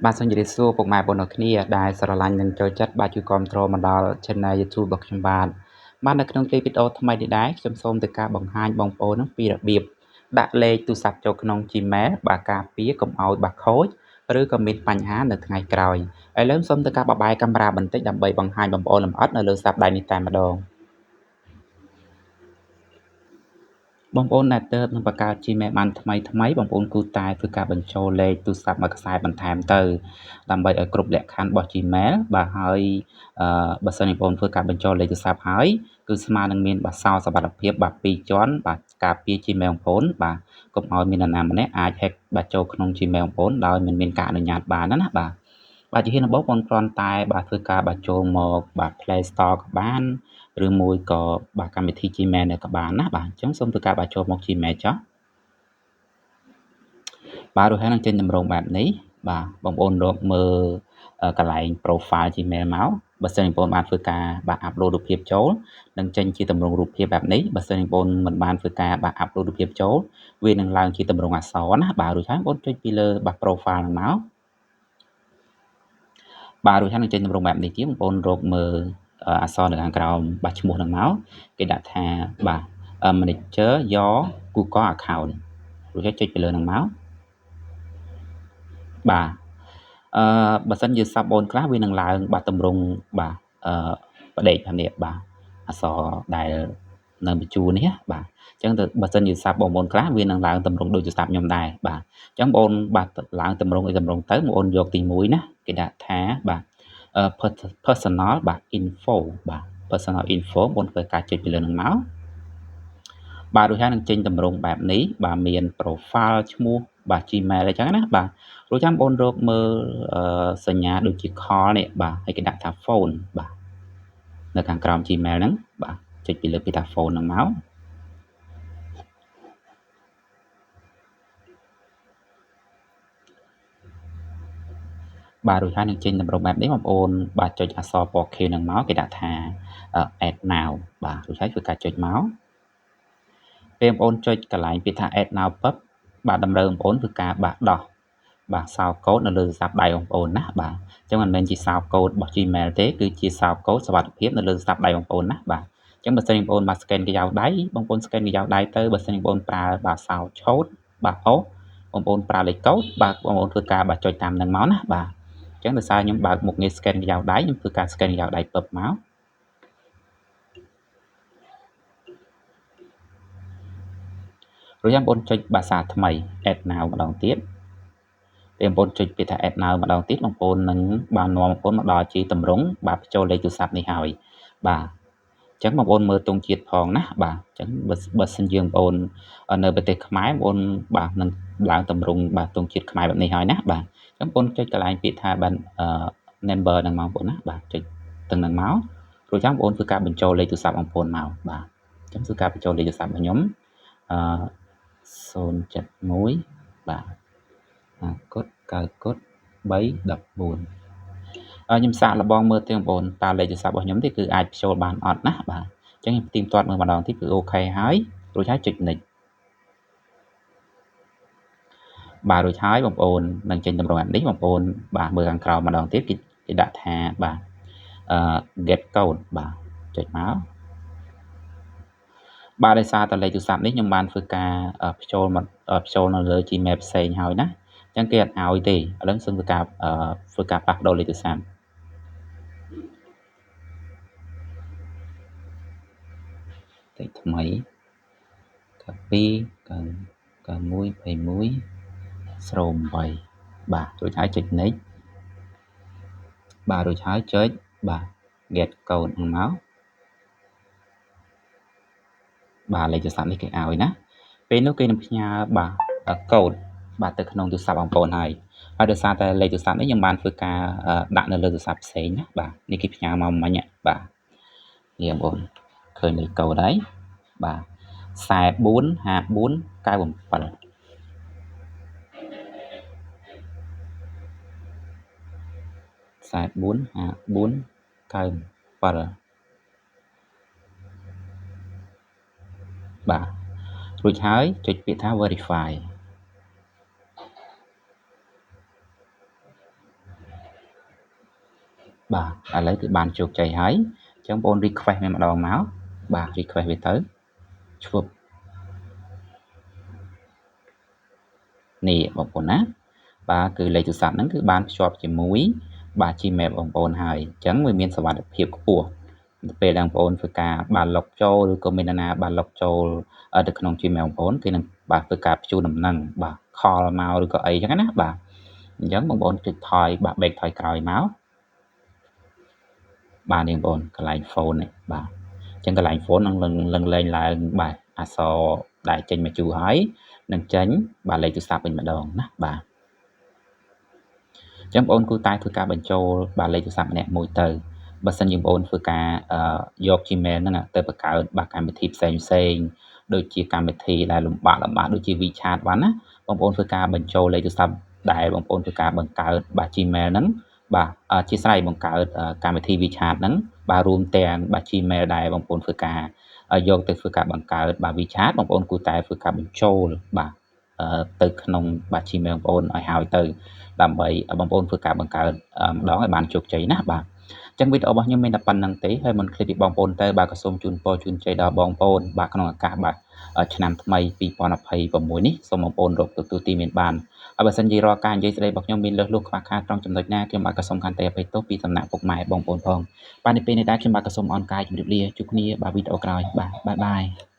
បាទសូមជម្រាបសួរពុកម៉ែបងប្អូនគ្នាដែលស្រឡាញ់និងចូលចិត្តបាទជួយគាំទ្រមកដល់ Channel YouTube របស់ខ្ញុំបាទបាទនៅក្នុងคลิปវីដេអូថ្មីនេះដែរខ្ញុំសូមធ្វើការបង្ហាញបងប្អូននឹងពីរបៀបដាក់លេខទូរស័ព្ទចូលក្នុង Gmail បាទការពារកុំឲ្យបាក់ខូចឬក៏មានបញ្ហានៅថ្ងៃក្រោយឥឡូវសូមធ្វើការបបែកកាមេរ៉ាបន្តិចដើម្បីបង្ហាញបងប្អូនលម្អិតនៅលើស្រាប់ដៃនេះតែម្ដងបងប្អូនដែលទើបនឹងបង្កើត Gmail បានថ្មីថ្មីបងប្អូនគូតែធ្វើការបញ្ចូលលេខទូរស័ព្ទមួយខ្សែបន្ថែមទៅដើម្បីឲ្យគ្រប់លក្ខខណ្ឌរបស់ Gmail បាទហើយបើសិនជាបងប្អូនធ្វើការបញ្ចូលលេខទូរស័ព្ទហើយគឺស្មើនឹងមានបាទសោសុវត្ថិភាពបាទ2ជាន់បាទការពារ Gmail បងប្អូនបាទកុំឲ្យមាននរណាម្នាក់អាច hack បាទចូលក្នុង Gmail បងប្អូនដោយមិនមានការអនុញ្ញាតបានណាបាទបាទជាហ៊ានរបស់បងគ្រាន់តែបាទធ្វើការបាទចូលមកបាទ Play Store ក៏បានឬមួយក៏បាទកម្មវិធី Gmail នេះក៏បានណាបាទអញ្ចឹងសូមធ្វើការបាទចូលមក Gmail ចុះបាទរួចហើយនឹងចេញតម្រងបែបនេះបាទបងប្អូនរកមើលកន្លែង profile Gmail មកបើសិនបងប្អូនបានធ្វើការបាទ upload រូបភាពចូលនឹងចេញជាទម្រង់រូបភាពបែបនេះបើសិនបងប្អូនមិនបានធ្វើការបាទ upload រូបភាពចូលវានឹងឡើងជាទម្រង់អក្សរណាបាទរួចហើយបងប្អូនចុចពីលើបាទ profile ហ្នឹងមកបាទរួចហើយនឹងចេញទម្រង់បែបនេះទៀតបងប្អូនរកមើលអក្សរនៅខាងក្រោមបាទឈ្មោះនឹងមកគេដាក់ថាបាទ manager your Google account រួចហើយចុចពីលើនឹងមកបាទបើសិនជាសាប់បងខ្លះវានឹងឡើងបាទទម្រង់បាទបដេកខាងនេះបាទអក្សរដែលនៅបញ្ជូរនេះបាទអញ្ចឹងទៅបើសិនជាសាប់បងប្អូនខ្លះវានឹងឡើងទម្រង់ដូចជាសាប់ខ្ញុំដែរបាទអញ្ចឹងបងបាទឡើងទម្រង់អីទម្រង់ទៅបងប្អូនយកទី1ណាគេដាក់ថាបាទ personal បាទ info បាទ personal info បងធ្វើការចុចពីលើនឹងមកបាទរួចហើយនឹងចេញទម្រង់បែបនេះបាទមាន profile ឈ្មោះបាទ Gmail អញ្ចឹងណាបាទរួចចាំបងរកមើលសញ្ញាដូចជា call នេះបាទហើយគេដាក់ថា phone បាទនៅខាងក្រោម Gmail ហ្នឹងបាទចុចពីលើពាក្យថា phone ហ្នឹងមកបាទរួចហើយនឹងចេញតម្រងបែបនេះបងប្អូនបាទចុចអក្សរពណ៌ខៀវហ្នឹងមកគេដាក់ថា add now បាទរួចហើយធ្វើការចុចមកពេលបងប្អូនចុចកន្លែងពាក្យថា add now ពឹបបាទតម្រូវបងប្អូនធ្វើការបាទដោះបាទសោកូដនៅលើទូរស័ព្ទដៃបងប្អូនណាបាទអញ្ចឹងមិនមែនជាសោកូដរបស់ Gmail ទេគឺជាសោកូដសុវត្ថិភាពនៅលើទូរស័ព្ទដៃបងប្អូនណាបាទអញ្ចឹងបើសិនបងប្អូនបាទ scan ក្រយៅដៃបងប្អូន scan ក្រយៅដៃទៅបើសិនបងប្អូនប្រើបាទសោឆូតបាទអូបងប្អូនប្រើលេខកូដបាទបងប្អូនធ្វើការបាទចុចតាមនឹងមកណាបាទអញ្ចឹងដោយសារខ្ញុំបើកមុខងារ scan ក្រយៅដៃខ្ញុំធ្វើការ scan ក្រយៅដៃពឹបមករួចហើយបងប្អូនចុចបាសាថ្មី add now ម្ដងទៀតពេលបងប្អូនចុចពាក្យថា add now ម្ដងទៀតបងប្អូននឹងបាននាំបងប្អូនមកដល់ជាទម្រង់បាទបញ្ចូលលេខទូរស័ព្ទនេះហើយបាទអញ្ចឹងបងប្អូនមើលទង់ជាតិផងណាបាទអញ្ចឹងបើសិនជាបងប្អូននៅប្រទេសខ្មែរបងប្អូនបាទនឹងឡើងទម្រង់បាទទង់ជាតិខ្មែរបែបនេះហើយណាបាទអញ្ចឹងបងប្អូនចុចកន្លែងពាក្យថាបាទ number ហ្នឹងមកបងប្អូនណាបាទចុចទាំងហ្នឹងមករួចចាំបងប្អូនធ្វើការបញ្ចូលលេខទូរស័ព្ទបងប្អូនមកបាទអញ្ចឹងធ្វើការបញ្ចូលលេខទូរស័ព្ទរបស់ខ្ញុំ071បាទអាកុដ9កុដ3 14ខ្ញុំសាកល្បងមើលទេបងប្អូនតើលេខទូរស័ព្ទរបស់ខ្ញុំទេគឺអាចបញ្ចូលបានអត់ណាបាទអញ្ចឹងខ្ញុំទីមទាត់មើលម្ដងទៀតគឺអូខេហើយរួចហើយចុច next បាទរួចហើយបងប្អូននឹងចេញតម្រងបែបនេះបងប្អូនបាទមើលខាងក្រោមម្ដងទៀតគេដាក់ថាបាទ get code បាទចុចមកបាទដោយសារតែលេខទូរស័ព្ទនេះខ្ញុំបានធ្វើការបញ្ចូលមកបញ្ចូលនៅលើ Gmail ផ្សេងហើយណាអញ្ចឹងគេអត់ឲ្យទេឥឡូវសូមធ្វើការផ្លាស់ប្ដូរលេខទូរស័ព្ទលេខថ្មី92 91 21 08បាទរួចហើយចុច next បាទរួចហើយចុចបាទ get code ហ្នឹងមកបាទលេខទូរស័ព្ទនេះគេឲ្យណាពេលនោះគេនឹងផ្ញើបាទកូដបាទទៅក្នុងទូរស័ព្ទបងប្អូនហើយហើយដោយសារតែលេខទូរស័ព្ទនេះខ្ញុំបានធ្វើការដាក់នៅលើទូរស័ព្ទផ្សេងណាបាទនេះគេផ្ញើមកមិញបាទនេះបងប្អូនឃើញលេខកូដហើយបាទ44 54 97 44 54 97បាទរួចហើយចុចពាក្យថា verify បាទឥឡូវគឺបានជោគជ័យហើយអញ្ចឹងបង request វាម្ដងមកបាទ request វាទៅឈប់នេះបងប្អូនណាបាទគឺលេខទូរស័ព្ទហ្នឹងគឺបានភ្ជាប់ជាមួយបាទ Gmail បងប្អូនហើយអញ្ចឹងវាមានសុវត្ថិភាពខ្ពស់ពេលដែលបងប្អូនធ្វើការបានលុកចូលឬក៏មាននរណាបានលុកចូលទៅក្នុង Gmail បងប្អូនគេនឹងបាទធ្វើការព្យួរដំណឹងបាទ call មកឬក៏អីចឹងណាបាទអញ្ចឹងបងប្អូនចុចថយបាទ back ថយក្រោយមកបាទនេះបងប្អូនកន្លែង phone នេះបាទអញ្ចឹងកន្លែង phone នឹងលឹងលែងឡើងបាទអក្សរដែលចេញមកជួរហើយនឹងចេញបាទលេខទូរស័ព្ទវិញម្ដងណាបាទអញ្ចឹងបងប្អូនគួរតែធ្វើការបញ្ចូលបាទលេខទូរស័ព្ទម្នាក់មួយទៅបើសិនជាបងប្អូនធ្វើការយក Gmail ហ្នឹងទៅបង្កើតបាទកម្មវិធីផ្សេងផ្សេងដូចជាកម្មវិធីដែលលំបាកដូចជា WeChat បានណាបងប្អូនធ្វើការបញ្ចូលលេខទូរស័ព្ទដែលបងប្អូនធ្វើការបង្កើតបាទ Gmail ហ្នឹងបាទអធិស្ឋានបង្កើតកម្មវិធី WeChat ហ្នឹងបាទរួមទាំងបាទ Gmail ដែលបងប្អូនធ្វើការយកទៅធ្វើការបង្កើតបាទ WeChat បងប្អូនគួរតែធ្វើការបញ្ចូលបាទទៅក្នុងបាទ Gmail បងប្អូនឲ្យហើយទៅដើម្បីបងប្អូនធ្វើការបង្កើតម្ដងឲ្យបានជោគជ័យណាបាទអញ្ចឹងវីដេអូរបស់ខ្ញុំមានតែប៉ុណ្្នឹងទេហើយមុនឃ្លីបពីបងប្អូនទៅបាទក៏សូមជូនពរជូនជ័យដល់បងប្អូនបាទក្នុងឱកាសបាទឆ្នាំថ្មី2026នេះសូមបងប្អូនរកទទួលទីមានបានហើយបើសិនជារាល់ការនិយាយស្ដីរបស់ខ្ញុំមានលើសលួសខ្វះខាតត្រង់ចំណុចណាខ្ញុំបាទក៏សូមខន្តីអភ័យទោសពីសំណាក់ពុកម៉ែបងប្អូនផងបាទនៅពេលនេះដែរខ្ញុំបាទក៏សូមអរកាយជម្រាបលាជួបគ្នាបាទវីដេអូក្រោយបាទបាយបាយ។